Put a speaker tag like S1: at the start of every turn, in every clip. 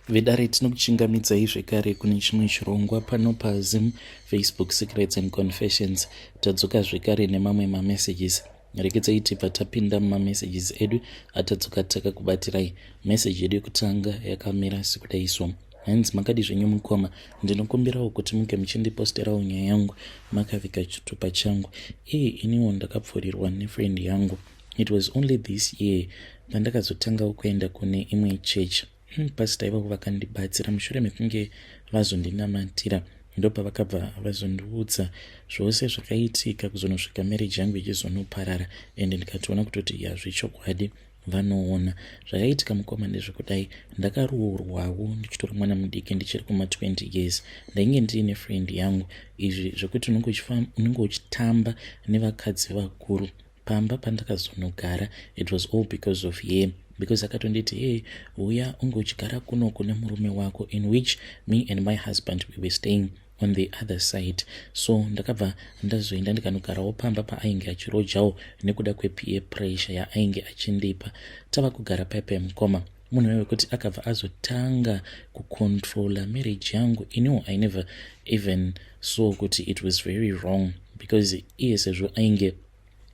S1: Vedare, tinokuchingamidzai zvekare kune chimwe chirongwa pano paZim Facebook Secrets and Confessions. Tadzoka zvekare nemamwe mamessages. Rekedzai tibva tapinda mumamessages edu atadzoka takakubatirai. Message yedu yekutanga yakamira sekudai so. Hanzi, "Makadi zvenyu mukoma? Ndinokumbirawo kuti munge muchindiposterawo nyaya yangu makaviga chitupa changu. Iye iniwo ndakapfuurirwa nefriend yangu. It was only this year pandakazotangawo kuenda kune imwe church. Pasita ivavo vakandibatsira. Mushure mekunge vazondinamatira, ndopavakabva vazondiudza zvose zvakaitika kuzonosvika marriage yangu ichizonoparara, ende ndikatoona kutoti yazvechokwadi vanoona zvakaitika. Mukoma, ndezvekudai, ndakaroorwawo ndichitora mwana mudiki, ndichiri kuma20 years. Ndainge ndiine friend yangu, izvi zvekuti unenge uchitamba nevakadzi vakuru. Pamba pandakazonogara, it was all because of her, because akatonditi, 'Hey, uya unge uchigara kunoko nemurume wako,' in which me and my husband, we were staying on the other side. So ndakabva ndazoenda ndikanogarawo pamba paainge achirojawo nekuda kwepeer pressure yaainge achindipa. Tava kugara paipai, mukoma, munhu wekuti akabva azotanga kucontrola marriage yangu. Iniwo I never even saw kuti it was very wrong, because iye sezvo ainge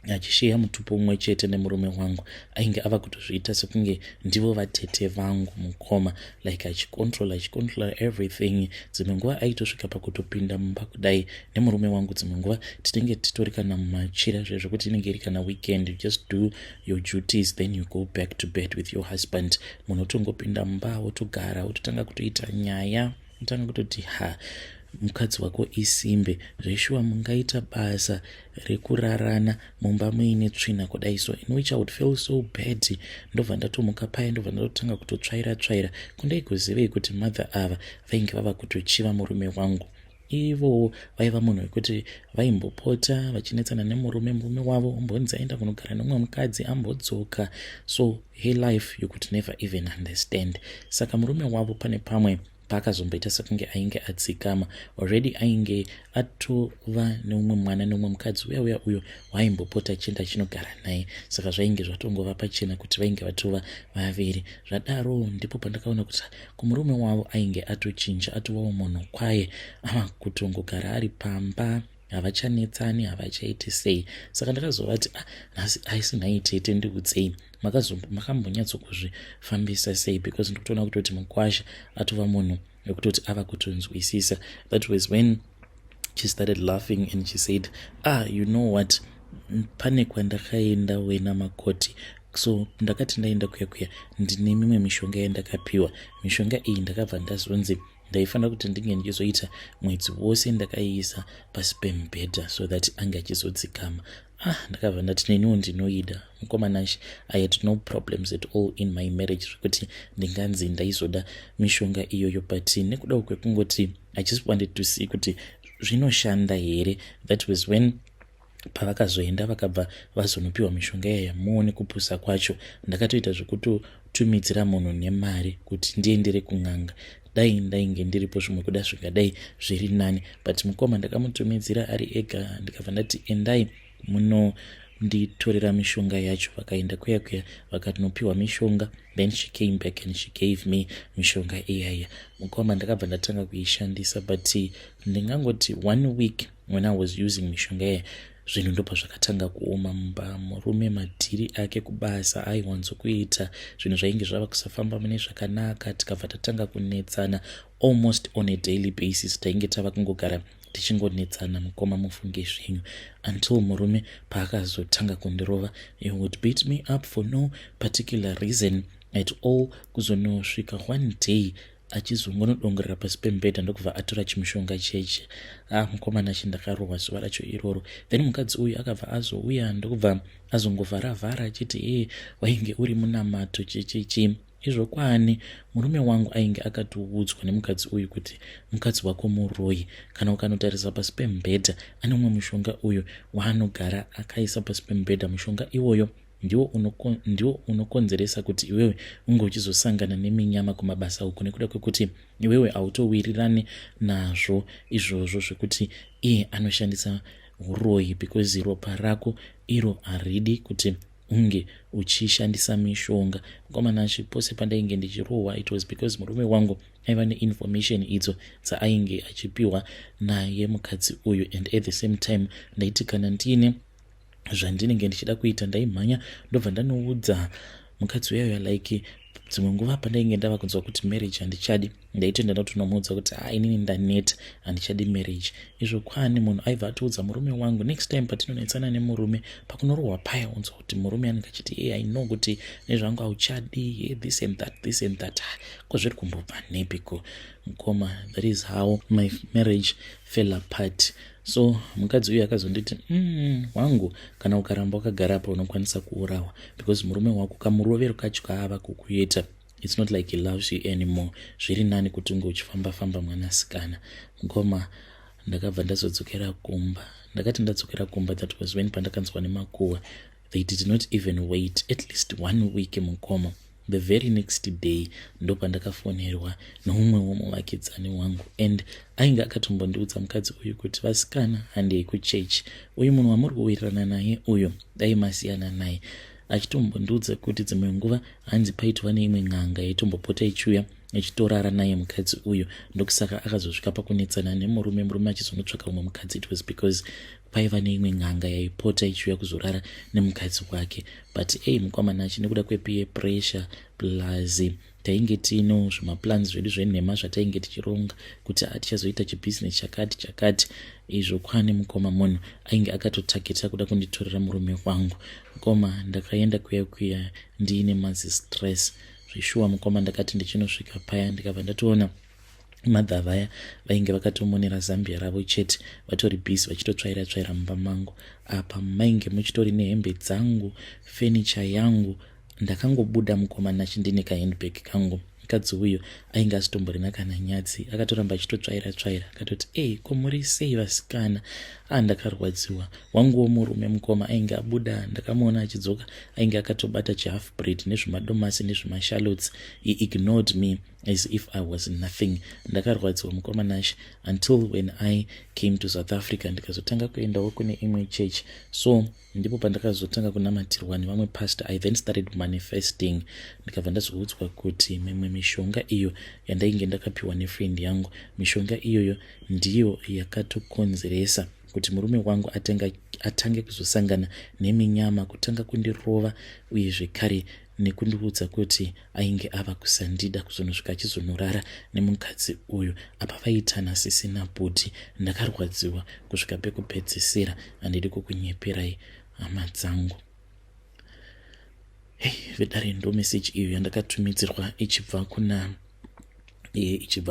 S1: achisheya mutupo mumwe chete nemurume wangu, ainge ava kutozviita sekunge ndivo vatete vangu, mukoma, like achicontrola, achicontrola everything. Dzimwe nguva aitosvika pakutopinda mumba kudai nemurume wangu. Dzimwe nguva tinenge titori kana mumachira zvezvokuti inenge iri kana weekend, you just do your duties, then you go back to bed with your husband. Munhu otongopinda mumba, wotogara, wototanga kutoita nyaya, otanga kutoti, 'Ha, mukadzi wako isimbe zveshuwa, mungaita basa rekurarana mumba muine tsvina kudai?' So in which I would feel so bad. Ndobva ndatomuka paya, ndobva ndatotanga kutotsvaira tsvaira. Kundaigozivei kuti mother ava vainge vava kutochiva murume wangu? Ivowo vaiva munhu wekuti vaimbopota vachinetsana nemurume. Murume wavo ombonzi aenda kunogara nemumwe mukadzi, ambodzoka. So her life you could never even understand. Saka murume wavo pane pamwe paakazomboita sekunge ainge adzikama already, ainge atova neumwe mwana neumwe mukadzi uya uya uyo waimbopota achienda achinogara naye. Saka zvainge zvatongova pachena kuti vainge vatova vaviri. Zvadaro ndipo pandakaona kuti kumurume wavo ainge atochinja, atovawo munhu kwaye, ava kutongogara ari pamba, havachanetsani, havachaiti sei. Saka ndakazovati, "Ah, nhasi aisi nhai tete, ndikudzei, makambonyatsokuzvifambisa sei? Because ndikutoona kutoti mukwasha atova munhu wekutoti ava kutonzwisisa." That was when she started laughing and she said, "Ah, you know what, pane kwandakaenda wena makoti. So ndakati ndaenda kuya kuya, ndine mimwe mishonga yandakapiwa. Mishonga iyi ndakabva ndazonzi ndaifanira kuti ndinge ndichizoita mwedzi wose ndakaiisa pasi pemubhedha so that ange achizodzikama." Ah, ndakabva ndati neniwo ndinoida. Mukoma Nashe, I had no problems at all in my marriage zvekuti ndinganzi ndaizoda mishonga iyoyo, but nekuda kwekungoti I just wanted to see kuti zvinoshanda here. That was when pavakazoenda, vakabva vazonopiwa mishonga iyaya. Muone kupusa kwacho, ndakatoita zvekutotumidzira munhu nemari kuti ndiendere kun'anga. Dai ndainge ndiripo, zvimwe kuda zvingadai zviri nani, but mukoma, ndakamutumidzira ari ega. Ndikabva ndati, 'Endai munonditorera mishonga yacho.' Vakaenda kuya kuya, vakatinopiwa mishonga. Then she came back and she gave me mishonga iyaya. Mukoma, ndakabva ndatanga kuishandisa, but ndingangoti one week when I was using mishonga iyaya, zvinhu ndobva zvakatanga kuoma mumba. Murume madhiri ake kubasa aiwanzokuita, zvinhu zvainge zvava kusafamba mune zvakanaka. Tikabva tatanga kunetsana almost on a daily basis. Tainge tava kungogara tichingonetsana, mukoma, mufunge zvenyu, until murume paakazotanga kundirova. He would beat me up for no particular reason at all, kuzonosvika one day achizongonodongorera pasi pemubhedha, ndokubva atora chimushonga cheche. Ah, mukomana, chindakarohwa zuva racho iroro. Then mukadzi uyu akabva azouya, ndokubva azongovhara-vhara achiti, 'E, wainge uri munamato chichichi.' Izvokwani murume wangu ainge akatoudzwa nemukadzi uyu kuti, 'Mukadzi wako muroyi. Kana ukanotarisa pasi pemubhedha, ane umwe mushonga uyu waanogara akaisa pasi pemubhedha. Mushonga iwoyo ndiwo unokonzeresa kuti iwewe unge uchizosangana neminyama kumabasa uku, nekuda kwekuti iwewe hautowirirani nazvo izvozvo zvekuti iye anoshandisa uroyi, because ropa rako iro haridi kuti Unge uchishandisa mishonga, mukomana. Pose pandainge ndichirohwa, it was because murume wangu aiva neinformation idzo dzaainge achipiwa naye mukadzi uyu. And at the same time, ndaiti kana ndiine zvandinenge ndichida kuita, ndaimhanya ndobva ndanoudza mukadzi uyayo. Like dzimwe nguva pandainge ndava kunzwa kuti marriage handichadi, ndaitoenda ndotonomuudza kuti, "Ha, inini ndaneta, handichadi marriage." Izvo kwani munhu aibva atoudza murume wangu. Next time patinonetsana nemurume, pakunorohwa paya, unzwa kuti murume anenge achiti, "E, I know kuti nezvangu hauchadi, hey, this and that, this and that." Ko zviri kumbobva nepiko, mukoma? That is how my marriage fell apart. So mukadzi uyu akazonditi, wangu, kana ukaramba wakagara pa, unokwanisa kuurawa, because murume wako kamurovero kacho kaava kukuita, it's not like he loves you anymore. Zviri nani kuti unge uchifamba-famba, mwanasikana." Mukoma, ndakabva ndazodzokera kumba. Ndakati ndadzokera kumba, that was when pandakanzwa nemakuhwa. They did not even wait at least one week, mukoma. The very next day ndo pandakafonerwa neumwewo muvakidzani wangu, and ainge akatombondiudza mukadzi uyu kuti, "Vasikana, handei kuchechi. Uyu munhu wamuri kuwirirana naye uyu, dai masiyana naye." Achitombondiudza kuti dzimwe nguva hanzi paitwa neimwe n'anga yaitombopota ichiuya ichitorara naye mukadzi uyu, ndokusaka akazosvika pakunetsana nemurume, murume achizonotsvaka umwe mukadzi. It was because paiva neimwe n'anga yaipota ichiuya kuzorara nemukadzi wake. But ei, mukwamanachi, nekuda kwepeer pressure, plus tainge tiino zvimaplans zvedu zvenhema zvatainge tichironga kuti tichazoita chibhizinesi chakati chakati, izvo kwane, mukoma, munhu ainge akatotageta kuda kunditorera murume wangu. Mukoma, ndakaenda kuya kuya ndiine mazistress zvishuwa. Mukoma, ndakati ndichinosvika paya, ndikabva ndatoona madha vaya vainge vakatomonera zambia ravo chete, vatori busy vachitotsvaira tsvaira mumba mangu. Apa mainge muchitori nehembe dzangu, fenicha yangu. Ndakangobuda, mukoma Nachi, ndine kahandbag kangu. Mukadzi uyu ainge asitomborina kana nyadzi, akatoramba achitotsvaira tsvaira, akatoti, "Ei, ko muri sei, vasikana?" Andakarwadziwa. Wanguwo murume, mukoma, ainge abuda. Ndakamuona achidzoka, ainge akatobata chihalf bread nezvimadomasi nezvimashalots. He ignored me as if I was nothing. Ndakarwadziwa, mukoma Nash, until when I came to South Africa, ndikazotanga kuendawo kune imwe church. So ndipo pandakazotanga kunamatirwa nevamwe pastor. I then started manifesting. Ndikabva ndazoudzwa kuti mimwe mishonga iyo yandainge ndakapiwa nefriend yangu, mishonga iyoyo ndiyo yakatokonzeresa kuti murume wangu atange kuzosangana neminyama, kutanga kundirova, uye zvekare nekundiudza kuti ainge ava kusandida, kuzonosvika achizonorara nemukadzi uyu. Apa vaitana sisina bhuti. Ndakarwadziwa kusvika pekupedzisira, handidi kukunyeperai, hama dzangu. Hei, vedare, ndo meseji iyo yandakatumidzirwa ichibva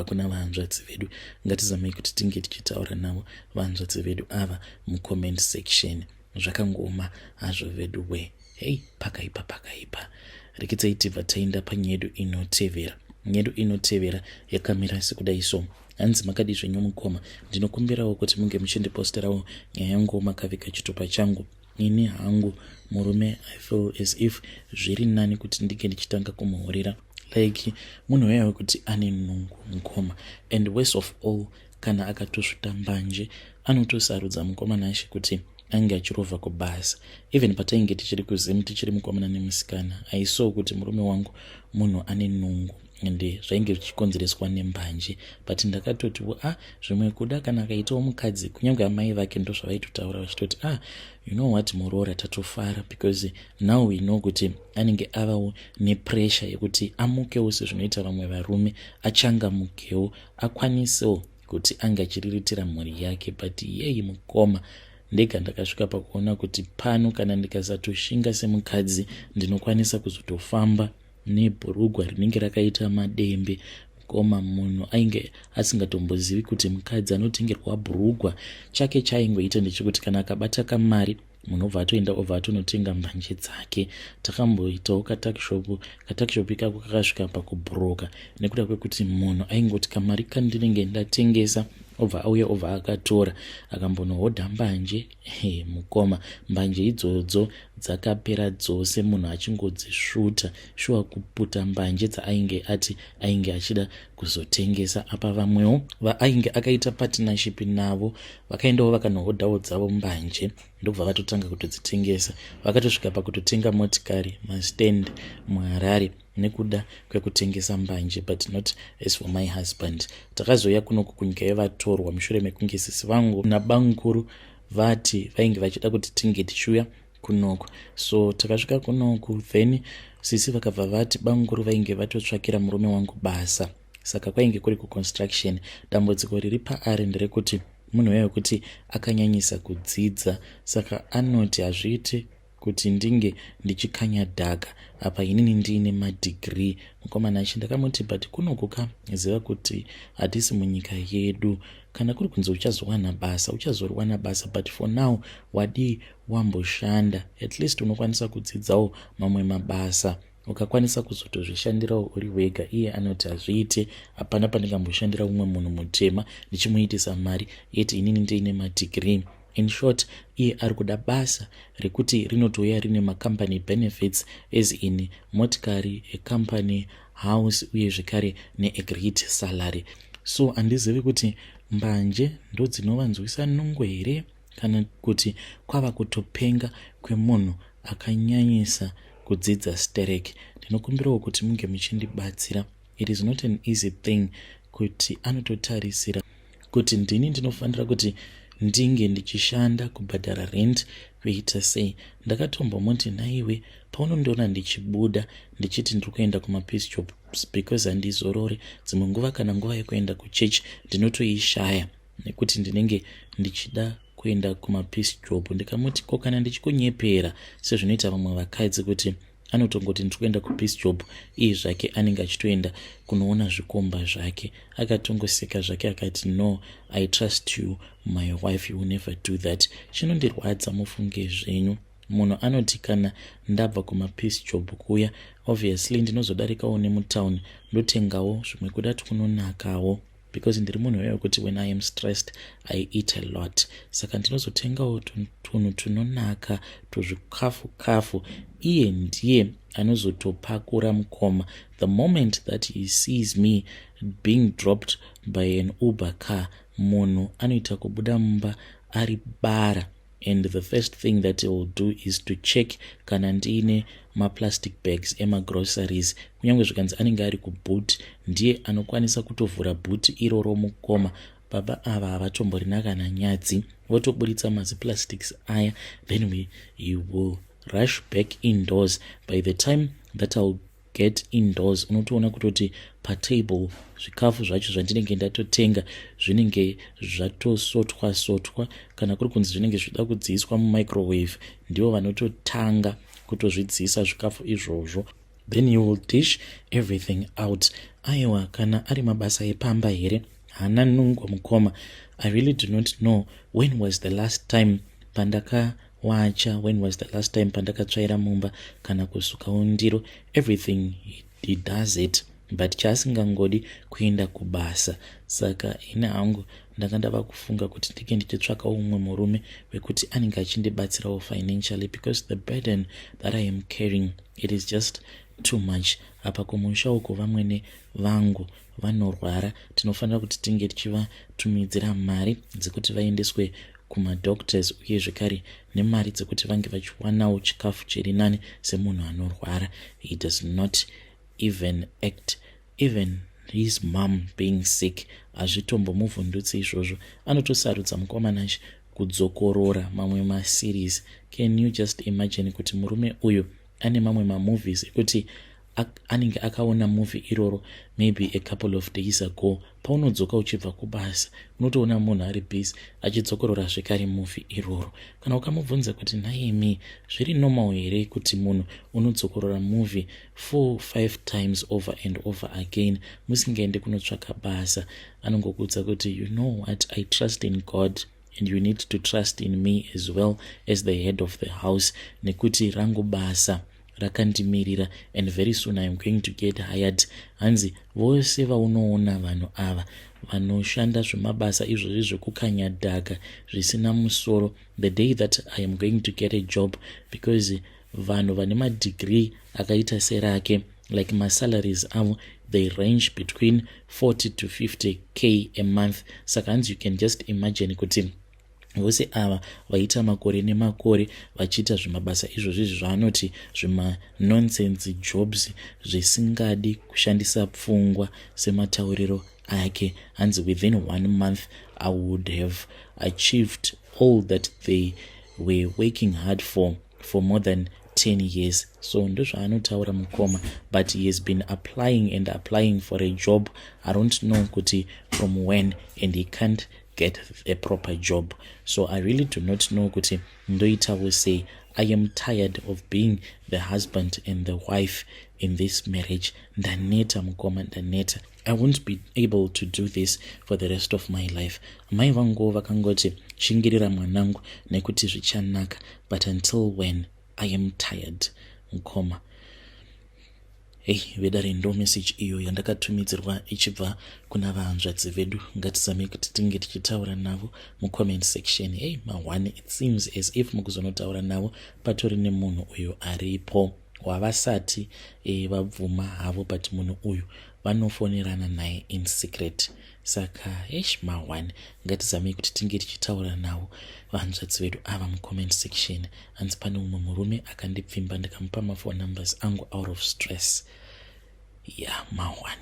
S1: kuna vahanzvadzi vedu. Ngatizamei kuti tinge tichitaura navo vahanzvadzi vedu ava mucomment section. Zvakangoma hazvo vedu we. Hei, pakaipa, pakaipa. Rekedzai tibva taenda panyedu inotevera. Nyedu inotevera yakamira sekudai so. Hanzi, "Makadi zvenyu, mukoma? Ndinokumbirawo kuti munge muchindiposterawo nyaya yangu makaviga chitupa changu. Ini hangu murume, I feel as if zviri nani kuti ndinge ndichitanga kumuhurira. Like munhu uya wekuti ane nungu, mukoma, and worst of all, kana akatosvuta mbanje, anotosarudza, mukoma Nashe, kuti ange achirovha kubasa. Even patainge tichiri kuZimu, tichiri mukomana nemusikana, aisaw kuti murume wangu munhu ane nungu, ende zvainge zvichikonzereswa nembanje. But ndakatotiwo, ah, zvimwe kuda kana akaitawo mukadzi." Kunyange amai vake ndo zvavaitotaura vachitoti, "Ah, you know what, muroora, tatofara, because now we know kuti anenge avawo nepressure yekuti amukewo sezvinoita vamwe varume, achangamukewo, akwanisewo kuti ange achiriritira mhuri yake." But yei, mukoma, ndega ndakasvika pakuona kuti pano kana ndikasatoshinga semukadzi, ndinokwanisa kuzotofamba nebhurugwa rinenge rakaita madembe. Mukoma, munhu ainge asingatombozivi kuti mukadzi anotengerwa bhurugwa. Chake chaingoita ndechekuti kana akabata kamari, munhu obva atoenda, obva atonotenga mbanje dzake. Takamboitawo katuckshop. Katuckshop ikako kakasvika pakubhuroka nekuda kwekuti munhu aingoti, "Kamari kandinenge ndatengesa, Obva auya, obva akatora, akambonohodha mbanje. He, mukoma, mbanje idzodzo dzakapera dzose, munhu achingodzisvuta. Shuwa, kuputa mbanje dzaainge ati ainge achida kuzotengesa. Apa vamwewo vaainge akaita partnership navo vakaendawo, vakanohodhawo dzavo mbanje, ndobva vatotanga kutodzitengesa. Vakatosvika pakutotenga motikari, mastand muHarare, nekuda kwekutengesa mbanje. But not as for my husband. Takazouya kunoku kunyika yevatorwa mushure mekunge sisi vangu nabamukuru vati vainge vachida kuti tinge tichiuya kunoku. So takasvika kunoku, then sisi vakabva vati bamukuru vainge vatotsvakira murume wangu basa, saka kwainge kuri kuconstruction. Dambudziko riri paari nderekuti munhu uya wekuti akanyanyisa kudzidza, saka anoti hazviiti kuti ndinge ndichikanya dhaka apa inini ndiine madegree. Mukomana achi, ndakamuti, "But kunokuka, ziva kuti hatisi munyika yedu. Kana kuri kunzi uchazowana basa, uchazoriwana basa, but for now wadii wamboshanda? At least unokwanisa kudzidzawo mamwe mabasa, ukakwanisa kuzotozvishandirawo uri wega." Iye anoti hazviite, hapana pandingamboshandira umwe munhu mutema ndichimuitisa mari, yeti inini ndiine madegree. In short, iye ari kuda basa rekuti rinotouya rine macompany benefits, as in motikari, ecompany house, uye zvekare neagreed salary. So handizivi kuti mbanje ndo dzinovanzwisa nungo here, kana kuti kwava kutopenga kwemunhu akanyanyisa kudzidza sterek. Ndinokumbirawo kuti munge muchindibatsira. It is not an easy thing kuti anototarisira kuti ndini ndinofanira kuti ndinge ndichishanda, kubhadhara rent, kuita sei. Ndakatombomuti, "Naiwe, paunondiona ndichibuda ndichiti ndiri kuenda kumapiece jobs, because handizorori dzimwe nguva, kana nguva yekuenda kuchechi ndinotoishaya nekuti ndinenge ndichida kuenda kumapiece job." Ndikamuti, "Ko kana ndichikunyepera sezvinoita vamwe vakadzi, kuti anotongoti ndiri kuenda kupiece job, iye zvake anenge achitoenda kunoona zvikomba zvake?" Akatongoseka zvake, akati, "No, I trust you, my wife, you will never do that." Chinondirwadza, mufunge zvenyu, munhu anoti kana ndabva kumapiece job kuya, obviously ndinozodarikawo nemutauni, ndotengawo zvimwe kuda tunonakawo, because ndiri munhu uya wekuti when I am stressed, I eat a lot, saka ndinozotengawo tunhu tunonaka, tuzvikafu kafu. Iye ndiye anozotopakura, mukoma. The moment that he sees me being dropped by an Uber car, munhu anoita kubuda mumba ari bara, and the first thing that he will do is to check kana ndiine maplastic bags emagroceries. Kunyange zvikanzi anenge ari kuboot, ndiye anokwanisa kutovhura boot iroro. Mukoma, baba ava havatomborina kana nyadzi, votoburitsa maziplastics aya. Then he will rush back indoors. By the time that I'll get indoors, unotoona kutoti patable zvikafu zvacho zvandinenge ndatotenga zvinenge zvatosotwa sotwa. Kana kuri kunzi zvinenge zvida kudziiswa mumicrowave, ndivo vanototanga kutozvidziisa zvikafu izvozvo. Then you will dish everything out. Aiwa, kana ari mabasa epamba here, haana nungo, mukoma. I really do not know when was the last time pandakawacha, when was the last time pandakatsvaira mumba, kana kusukawo ndiro. Everything he does it, but chaasingangodi kuenda kubasa. Saka ini hangu ndanga ndava kufunga kuti ndinge ndichitsvakawo mumwe murume wekuti anenge achindibatsirawo financially, because the burden that I am carrying, it is just too much. Apa kumusha uko vamwene vangu vanorwara, tinofanira kuti tinge tichivatumidzira mari dzekuti vaendeswe kumadoctors, uye zvekare nemari dzekuti vange vachiwanawo chikafu chiri nani semunhu anorwara. He does not even act. Even his mom being sick, hazvitombomuvhundutsi izvozvo. Anotosarudza, mukomanachi, kudzokorora mamwe maseries. Can you just imagine kuti murume uyu ane mamwe mamovies ekuti anenge akaona movie iroro maybe a couple of days ago? Paunodzoka uchibva kubasa, unotoona munhu ari busy achidzokorora zvekare movie iroro. Kana ukamubvunza kuti, "Naimi, zviri normal here kuti munhu unodzokorora movie 4, 5 times over and over again musingaendi kunotsvaka basa?" anongokuudza kuti, "You know what? I trust in God, and you need to trust in me as well as the head of the house, nekuti rangu basa Rakandimirira and very soon I am going to get hired. Hanzi vose vaunoona vanhu ava vanoshanda zvemabasa izvozvi zvekukanya dhaka zvisina musoro, the day that I am going to get a job, because vanhu vane madegree akaita serake, like masalaries avo, they range between 40 to 50K a month. Saka hanzi you can just imagine kuti vose ava vaita makore nemakore vachiita zvimabasa izvozvi izvi zvaanoti zvimanonsense jobs zvisingadi kushandisa pfungwa, sematauriro ake. Hanzi within one month I would have achieved all that they were working hard for more than 10 years. So ndozvaanotaura mukoma, but he has been applying and applying for a job, I don't know kuti from when, and he can't get a proper job. So I really do not know kuti ndoitawo sei. I am tired of being the husband and the wife in this marriage. Ndaneta mukoma, ndaneta. I won't be able to do this for the rest of my life. Mai vangu vakangoti, "Shingirira mwanangu, nekuti zvichanaka." But until when? I am tired, mukoma. Hei vedare, ndo message iyo yandakatumidzirwa ichibva kuna vahanzvadzi vedu. Ngatizamei kuti tinge tichitaura navo mucomment section. Hei, ma1, it seems as if mukuzonotaura navo patori nemunhu uyu aripo wavasati vabvuma havo, but munhu uyu vanofonerana naye in secret. Saka hesh, ma1, ngatizamei kuti tinge tichitaura navo vahanzvadzi vedu ava mucomment section. Hanzi pane umwe murume akandipfimba, ndikamupa maphone numbers angu out of stress. Ya, ma1.